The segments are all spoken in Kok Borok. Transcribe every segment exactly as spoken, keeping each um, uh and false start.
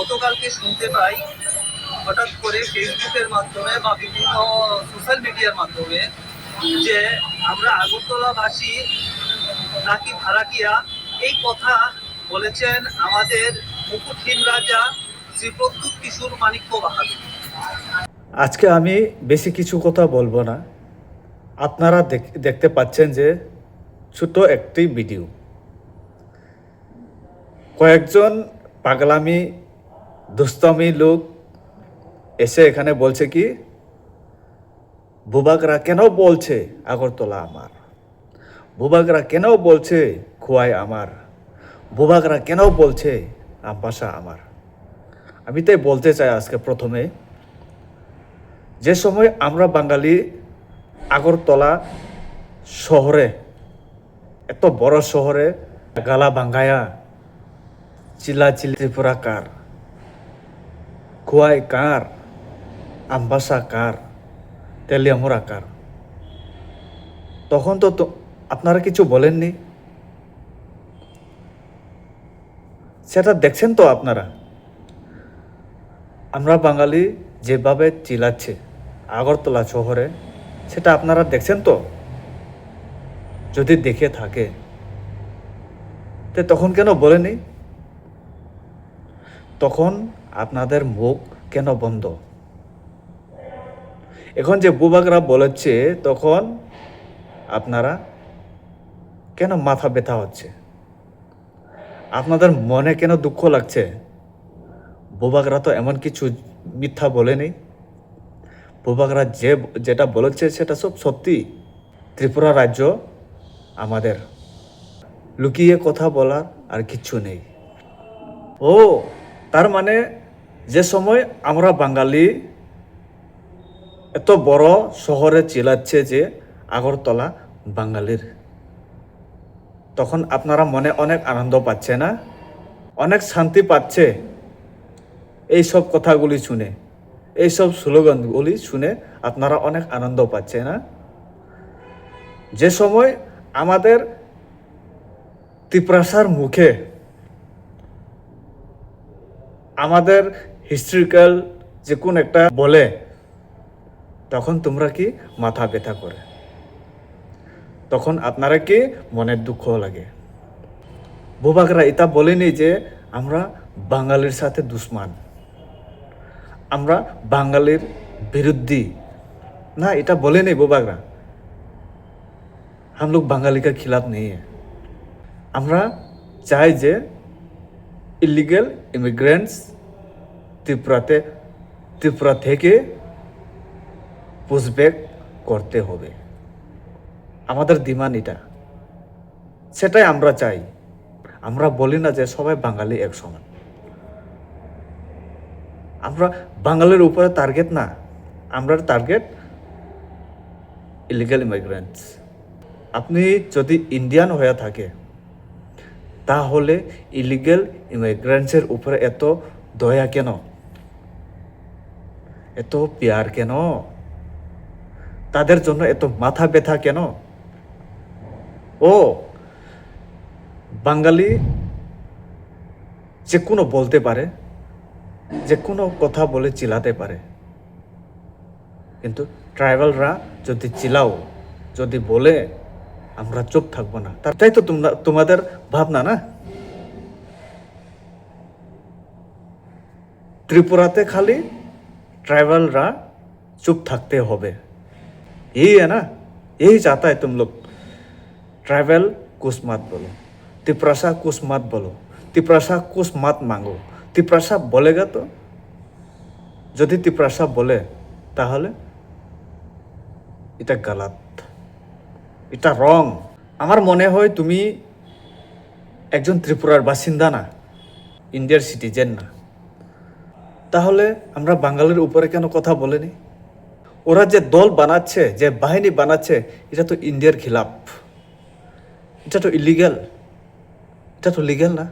গতকালকে শুনতে পাই হঠাৎ করে Facebook-এর মাধ্যমে বা বিভিন্ন সোশ্যাল মিডিয়ার মাধ্যমে যে আমরা আগরতলাবাসী নাকি ভাড়াটিয়া, এই কথা বলেছেন আমাদের মুকুটহীন রাজা শ্রী প্রদ্যুৎ কিশোর মাণিক্য বাহাদুর। আজকে আমি বেশি কিছু কথা বলবো না। আপনারা দেখ-, দেখতে পাচ্ছেন যে ছোট একটি ভিডিও। কয়েকজন পাগলামি, দুষ্টামি লোক এসে এখানে বলছে কি, "বুবাগরা কেন বলছে আগরতলা আমার? বুবাগরা কেন বলছে খোয়াই আমার? বুবাগরা কেন বলছে আমবাসা আমার?" আমি তাই বলতে চাই আজকে প্রথমে, যে সময় আমরা বাঙালি আগরতলা শহরে, এত বড় শহরে গালা বাঙ্গায়া, চিল্লাচিল্লি ত্রিপুরা কার, খোয়াই কার, আমবাসা কার, তেলিয়ামুড়া কার, তখন তো, তো আপনারা কিছু বলেননি। সেটা দেখছেন তো আপনারা, আমরা বাঙালি যেভাবে চিল্লাচ্ছে আগরতলা শহরে, সেটা আপনারা দেখছেন তো? যদি দেখে থাকে, তে তখন কেন বলেনি? তখন আপনাদের মুখ কেন বন্ধ? এখন যে বুবাগরা বলেছে, তখন আপনারা কেন মাথা ব্যথা হচ্ছে? আপনাদের মনে কেন দুঃখ লাগছে? বুবাগরা তো এমন কিছু মিথ্যা বলেনি। বুবাগরা যে, যেটা বলেছে, সেটা সব সত্যি। ত্রিপুরা রাজ্য আমাদের, লুকিয়ে কথা বলার আর কিচ্ছু নেই। ও, তার মানে যে সময় আমরা বাঙালি এত বড় শহরে চিল্লাচ্ছে যে আগরতলা বাঙালির, তখন আপনারা মনে অনেক আনন্দ পাচ্ছে না? অনেক শান্তি পাচ্ছে এই সব কথাগুলি শুনে, এই সব স্লোগানগুলি শুনে আপনারা অনেক আনন্দ পাচ্ছে না? যে সময় আমাদের তিপ্রাসার মুখে আমাদের হিস্ট্রিক্যাল যে কোন একটা বলে, তখন তোমরা কি মাথা ব্যথা করে? তখন আপনারা কি মনের দুঃখ লাগে? বুবাগরা এটা বলেনি যে আমরা বাঙালির সাথে দুশমন, আমরা বাঙালির বিরুদ্ধে। না, এটা বলেনি বুবাগরা। हम लोग बंगाली का खिलाफ नहीं है। আমরা চাই যে ইলিগাল ইমিগ্রেন্টস ত্রিপুরাতে, ত্রিপুরা থেকে পুশব্যাক করতে হবে। আমাদের ডিমান্ড এটা, সেটাই আমরা চাই। আমরা বলি না যে সবাই বাঙালি এক সমান। আমরা বাঙালির উপরে টার্গেট না, আমরা টার্গেট ইলিগাল ইমিগ্রেন্টস। আপনি যদি ইন্ডিয়ান হয়ে থাকে, তাহলে ইলিগাল ইমিগ্রেন্টসের উপরে এত দয়া কেন, এত পিয়ার কেন, তাদের জন্য এত মাথা ব্যথা কেন? ও বাঙালি যে কোনো বলতে পারে, যে কোনো কথা বলে চিল্লাতে পারে, কিন্তু ট্রাইবালরা যদি চিল্লাও, যদি বলে, আমরা চুপ থাকবো না। তার, তাই তো তোমরা, তোমাদের ভাবনা না? ত্রিপুরাতে খালি ট্রাইবালরা চুপ থাকতে হবে। यही है ना, यही चाहता है तुम लोग। ट्राइबल कुछ मत बोलो, तिपरासा कुछ मत बोलो, तिपरासा कुछ मत मांगो। तिपरासा बोलेगा तो, যদি তিপ্রাসা বলে, তাহলে এটা গালাত, এটা রং। আমার মনে হয় তুমি একজন ত্রিপুরার বাসিন্দা না, ইন্ডিয়ার সিটিজেন না। তাহলে আমরা বাঙালির উপরে কেন কথা বলেনি? ওরা যে দল বানাচ্ছে, যে বাহিনী বানাচ্ছে, এটা তো ইন্ডিয়ার খিলাফ, এটা তো ইলিগ্যাল, এটা তো লিগ্যাল না।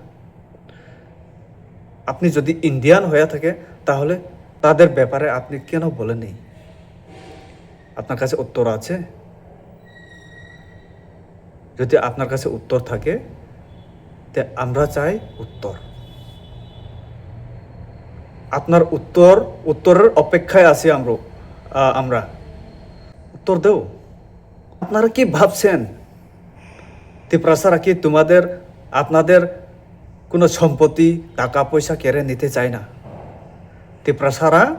আপনি যদি ইন্ডিয়ান হয়ে থাকে, তাহলে তাদের ব্যাপারে আপনি কেন বলেননি? আপনার কাছে উত্তর আছে? যদি আপনার কাছে উত্তর থাকে, তে আমরা চাই উত্তর। আপনার উত্তর, উত্তরের অপেক্ষায় আছি আমরা, আ, আমরা। উত্তর দেও। আপনারা কি ভাবছেন? তিপ্রাসারা কি তোমাদের, আপনাদের কোনো সম্পত্তি, টাকা পয়সা কেড়ে নিতে চায় না। তিপ্রাসারা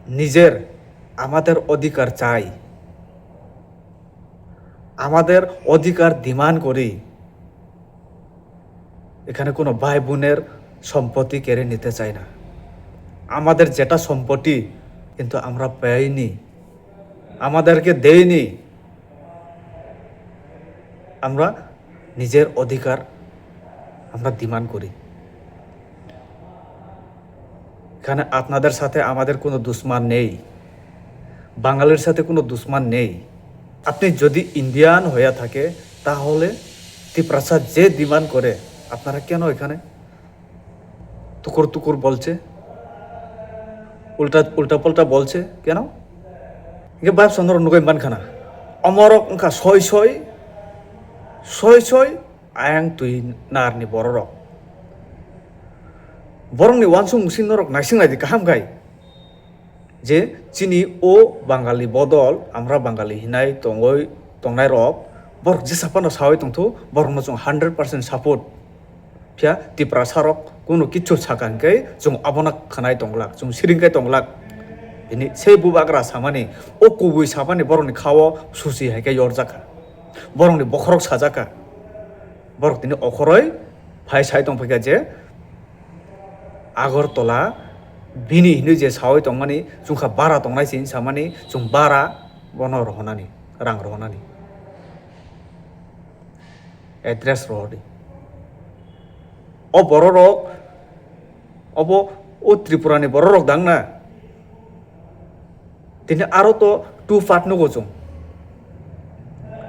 নিজের, আমাদের অধিকার চাই। আমাদের অধিকার ডিমান্ড করি। এখানে কোনো ভাই বোনের সম্পত্তি কেড়ে নিতে চাই না। আমাদের যেটা সম্পত্তি, কিন্তু আমরা পাইনি, আমাদেরকে দেয়নি। আমরা নিজের অধিকার আমরা ডিমান্ড করি। এখানে আপনাদের সাথে আমাদের কোনো দুশমন নেই, বাঙালির সাথে কোনো দুশমন নেই। আপনি যদি ইন্ডিয়ান হয়ে থাকে, তাহলে তিপ্রাসা যে ডিমান্ড করে, আপনারা কেন এখানে টুকুর টুকুর বলছে, উল্টা উল্টা পাল্টা বলছে কেন? Hingke bai songno rok nugui mankha na, omorok wngkha soi soi, soi soi, ayang twi narni bororok. Borokni uansukmung si norok naising nai di kaham khai. Je chini o Bangali bodol, amra Bangali hinai tongoi, tongnai rok, borok jesa phano sawi tongthu, borokno chwng hundred percent support. Phiya Tiprasa rok kunu kichu saka hinkhe chwng abono khwnai tonglak, chwng siring khai tonglak. Bini sei bubagra samani, o kubui samani borokni khao susi hai khe yorjakha. Borokni bokhorok sajakha. Borok tini okhoroi phai sai tongphaikha je, Agartala bini hinwi je sawi tongmani, chwngkha bara tongnai se hinwi samani, chwng bara bono rohonani, rang rohonani. Address rohordi. O bororok, obo o Tripurani bororok dang na? Tini aro to two part nugo chwng.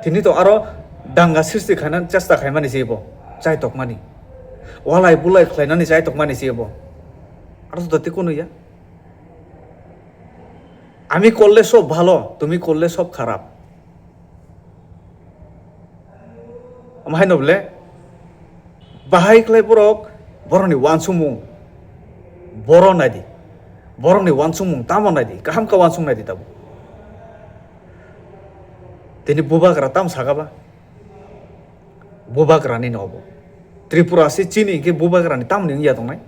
Tini to aro danga srishti khaina chesta khaimani se bo, chaitokmani. Walai bulai khlainani chaitokmani se bo. Aro to dati kunu ya. আমি করলে সব ভালো, তুমি করলে সব খারাপ. Omo haino bole bahai khlai borok, borokni uansukmung boro naidi, borokni uansukmung tamo naidi, kaham khe uansuk naidi tabuk. Tini bubagra tamo saka ba? Bubagrani no obo. Tripura se chini hinkhe bubagrani tamoni wngya tongnai?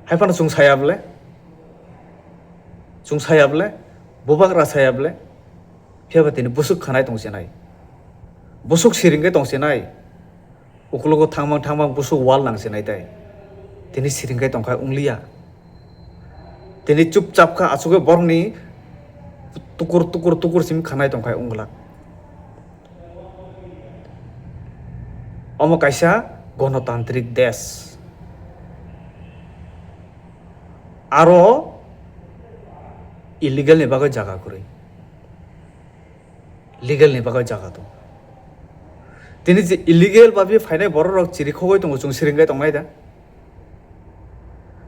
Hai phano chwng saya bole? Chwng saya bole? Bubagra saya bole? Phiya ba tini busuk khanai tong sinai. Busuk siring khe tong sinai. Ukologo thangmang thangmang busuk wal nang sinai tai. Tini siring khe tong khai wng liya. Tini chupchap kha, aswk khe borokni tukur tukur tukur simi khanai tong khai wng glak. Omo kaisa gonotantrik desh. Aro illegal ni bagwi jaga kwrwi. Legal ni bagwi jaga tongo. Tini je illegal babi phainai borok rok chiri khogwi tongo, chwng siring khe tongnai da?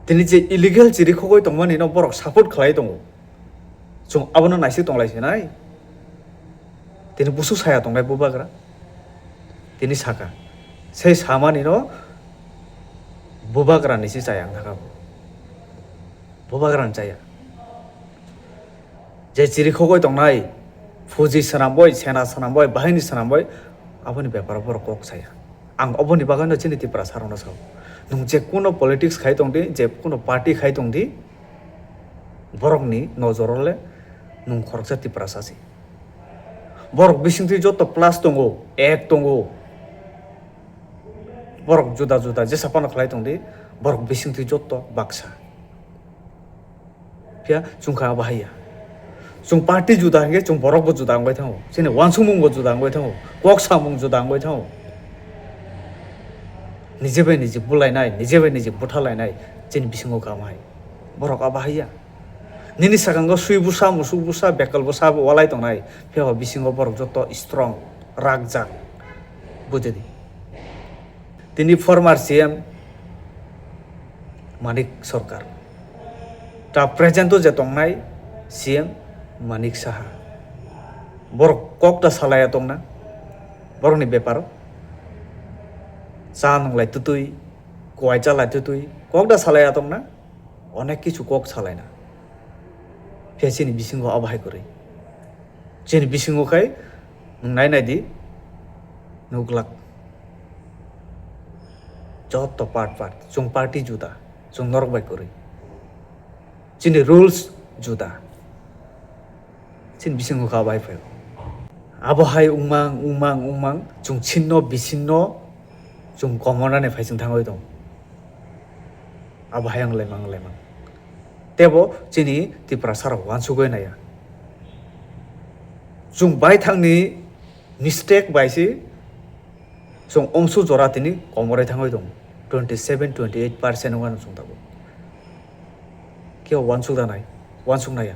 Tini je illegal chiri khogwi tongmani no borok support khlai tongo. Chwng abono naisik tonglai sinai. Tini busu saya tongnai bubagra. Tini saka. Sei samani no bubagra ni si chaya wngkha bo. Bubagra ni chaya. Je chiri khogwi tongnai, fuji swnamboi, sena swnamboi, bahini swnamboi, aboni beparo borok kok saya. Ang oboni bagwino chini Tiprasa rokno sao. Nwng je kuno politics khai tongdi, je kuno party khai tongdi, borokni nojoro le nwng khoroksa Tiprasa se. Borok bisingtwi joto plus tongo, ek tongo. Borok juda juda jesa phano khlai tongdi, borok bisingtwi joto baksa. Phiya chwng kha bahai ya. Chwng party juda hinkhe chwng borok bo juda wngwi thango. Chini uansukmung bo juda wngwi thango. Kok samung juda wngwi thango. Nije bai nije bulainai, nije bai nije buthalainai chini bisingo kha bahai. Borok a bahai ya. Nini sakango swi busa, musuk busa, bekal busa bo walai tongnai. Phiya ba bisingo borok joto strong, rakjak. Bujidi. Tini former C M Manik Sarkar. Ta present o je tongnai C M Manik Saha. Borok kok ta salaiya tongna. Borokni beparo. Cha nwnglai twtwi, kuai chalai twtwi. Kok ta salaiya tongna. Onek kichu kok salaina. Phiya chini bisingo abo hai kwrwi. Chini bisingo khai nwng nai nai di, nuglak. Joto part part. Chwng party juda. Chwng norok bai kwrwi. Chini rules juda. Chini bisingo kha bai phaio. Abo hai wngmang, wngmang, wngmang, chwng chinno, bisinno, chwng komornani phai chwng thangwi tong. Abo hai wng laimang, wng laimang. Tebo chini Tiprasa rok uansugwi naiya. Chwng baithangni mistake bai se chwng omsu jora tini komorwi thangwi tong. Twenty seven, twenty eight percent wngmano chwng tabuk. Khe uansuk da nai, uansuk naiya.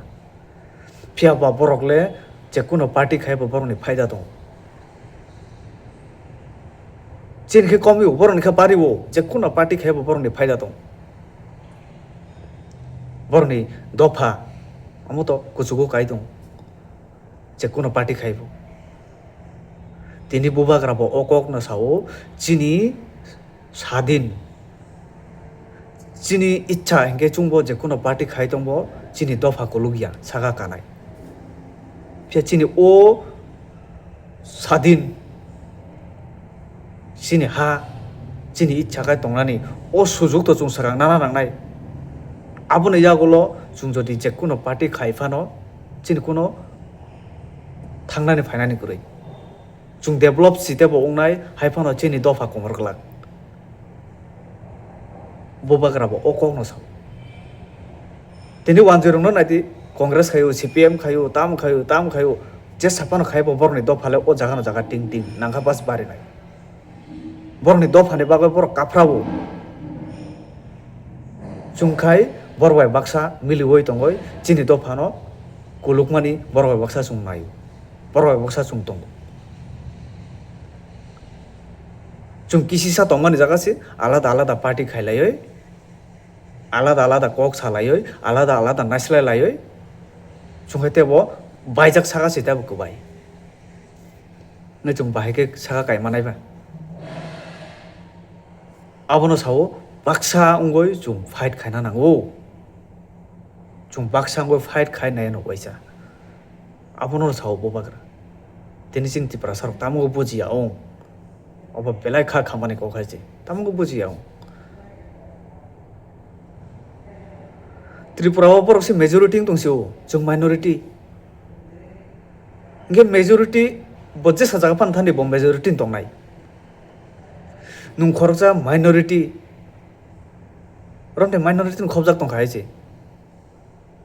Phiya ba borok le je kuno party khai bo borokni phaida tongo. Chini khe komwi bo borokni khe bari bo je kuno party khai bo borokni phaida tongo. Borokni dopha omo to kuchugo kai tongo. Je kuno party khai bo. Tini bubagra bo o kok no sao, chini sadin, chini ichha hinkhe chwngbo je kuno party khai tongbo chini dopha kuluk ya saka kanai. Phiya chini o sadin, chini ha, chini ichha khai tongnani o sujukto chwng swkang nana nangnai. Aboni yagulo chwng jodi je kuno party khai phano chini kuno thangnani phainani kwrwi. Chwng develop si tebo wngnai, hai phano chini dopha komor glak. Bubagra bo o kok no sao. Tini wanjwi rok no nai di, Congress khaio, C P M khaio, tam khaio, tam khaio. Je saphano khai bo borokni dopha le o jaga no jaga ting ting nangkha bas barinai. Borokni dophani bagwi borok kaphra o. Chwng khai borok bai baksa miliwi tongwi chini dophano kulukmani borok bai baksa chwng naio. Borok bai baksa chwng tongo. Chwng kisisa tongmani jaga se alada alada party khailaiwi, alada alada kok salaiwi, alada alada naislai laiwi, chwng hai tebo baijak saka se tebo kwbai. Hwnwi chwng bahai khe saka kaimanai ba. Abono sao baksa wngwi chwng fight khaina nango. Chwng baksa wngwi fight khai nai no waisa. Abono sao bubagra. Tini chini Tiprasa rok tamo bujiya ong. Obo belai kha khamani kok hai se. Tamo bujiya ong. Tripura o borok se majority wng tong sio, chwng minority. Hingke majority bo jesa jaga phano thani bo majority ni tongnai. Nwng khoroksa minority, romte minority ni khobjak tongkha hai se.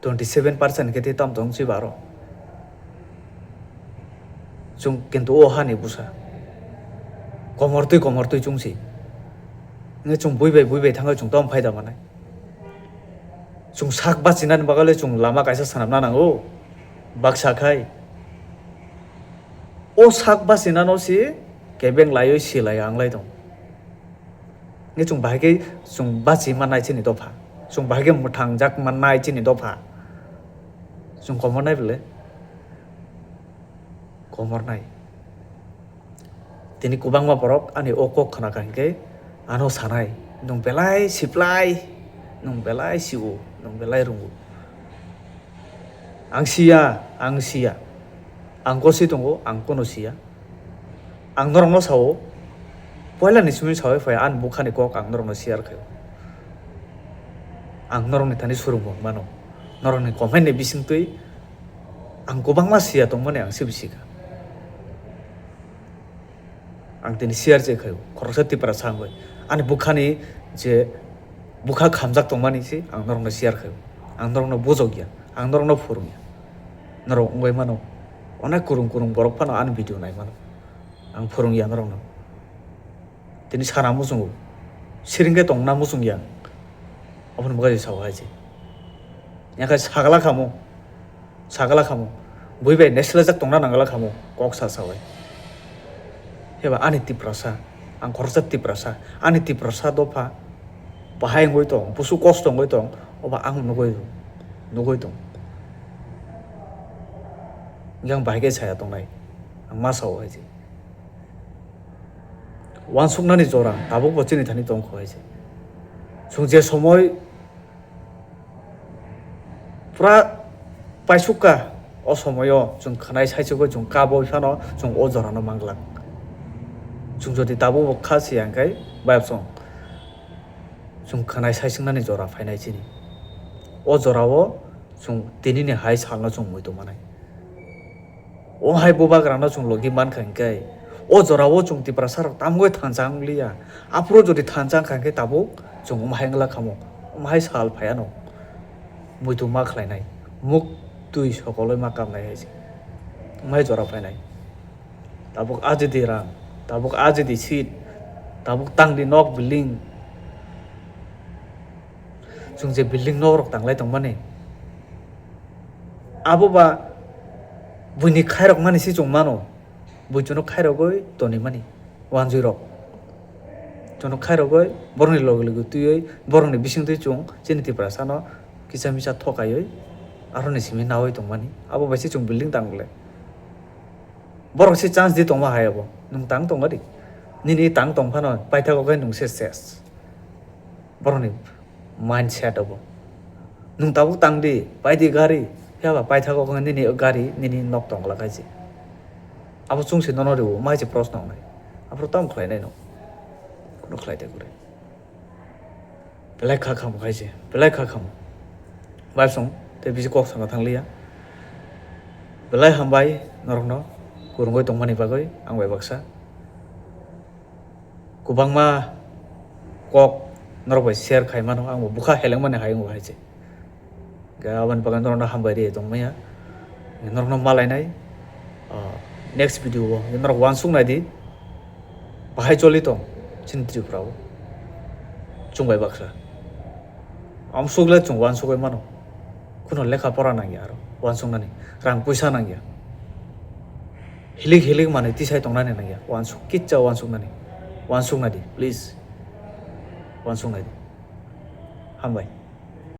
Twenty seven percent hingke tei tamo tong chwi baro. Chwng kintu o hani busa. Komortwi komortwi chwng si. Hingke chwng bui bai bui bai thangwi chwng tamo phaida manai. Chwng sak bachinani bagwi le chwng lama kaisa swnamna nango, baksa khai. O sak bachinano se kebeng laiwi silai anglai tong. Nge chwng bahai khe chwng bachi mannai chini dopha. Chwng bahai khe mwthangjak mannai chini dopha. Chwng komornai bwle? Komornai. Tini kwbangma borok ani o kok khna kha hinkhe ano sanai, "Nwng belai siplai, nwng belai sio, nwng belai rwngo." Ang siya, ang siya. Ang kosi tongo, ang kono siya. Ang norokno sao, poila ni simi sawi phai ani bukhani kok ang norokno share khaio. Ang norokni thani surung bo mano. Norokni comment ni bisingtwi ang kwbangma siya tongmani ang sibi sikha. Ang tini share se khaio, khoroksa Tiprasa wngwi. Ani bukhani je bukha khamjak tongmani se ang norokno share khaio. Ang norokno bujokya, ang norokno phwrwngya. Norok wngwi mano, onek kwrwng kwrwng borok phano ani video nai mano. Ang phwrwngya norokno. Tini sana muchungo, siring khe tongna muchungya. Aboni bagwi sao hai se. Yakhai sagala khamo. Sagala khamo, bui bai neslajak tongna nangala khamo, kok sa sawi. Heba ani Tiprasa, ang khoroksa Tiprasa, ani Tiprasa dopha bahai wngwi tong, busu kosto wngwi tong, oba ang nugwi, nugwi tong. Yang bahai khe saya tongnai, ang ma sao hai se. Wansuknani jora tabukbo chini thani tongkho hai se. Chwng je somoi pura paisukha. O somoyo chwng khwnai saichugwi chwng kabwi phano chwng o jorano manglak. Chwng jodi tabukbo kha siya hwnkhe, bayapsong chwng khwnai saichungnani jora phainai chini. O jorao chwng tinini hai salno chwng muitu manai. O hai bubagrano chwng logi mankha hwnkhe, o jorao chwng Tiprasarok tamgwi thansa wngliya. Aphuru jodi thansa wngkha hwnkhe tabuk chwng omo hai wngla khamo, omo hai sal phaiano. Muitu ma khlainai, muk twi sokolwi ma kamnai hai se. Omo hai jora phainai. Tabuk ajidi rang, tabuk ajidi seat, tabuk tangdi nok building. Chwng je building nok rok tanglai tongmani, abo ba buini khairok mani se chwng mano. Bui chwngno khairogwi tonwi mani, wanjwi rok. Chwngno khairogwi borokni loge loge twiwi, borokni bisingtwi chwng chini Tiprasano kisa misa thokaiwi, aroni simi nawi tongmani. Abo bai se chwng building tang le. Borok se chance di tongma hai abo. Nwng tang tongma di. Nini tang tong phano paithago khe nwng se ses. Borokni mindset abo. Nwng tabuk tang di, pai di gari, phiya ba paithago khe nini gari, nini nok tong glak hai se. Abo chwng se nono rw-o, mai se proshno wngnai. Aphuru tamo khlainai no? Kuno khlai de kwrwi. Belai kha khamo khai se, belai kha khamo. Bai song, tei bisi kok sana thang liya. Belai hambai norokno kwrwngwi tongmani bagwi ang bai baksa. Kwbangma kok norok bai share khai mano, ang bo bwkha helengmani hai wngo hai se. Hwnkhe aboni bagwi norokno hambai rwi tongmaya. Norokno malainai, ah, next video o norok uansuk nai di. Bahai choli tong chini Tripura o. Chwng bai baksa. Amsuk le chwng uansugwi mano. Kuno lekha pora nangya aro uansuknani. Rang puisa nangya. Hilik hilik manwi tisai tongnani nangya. Uansuk, kicha uansuknani. Uansuk nai di, please. Uansuk nai di. Hambai.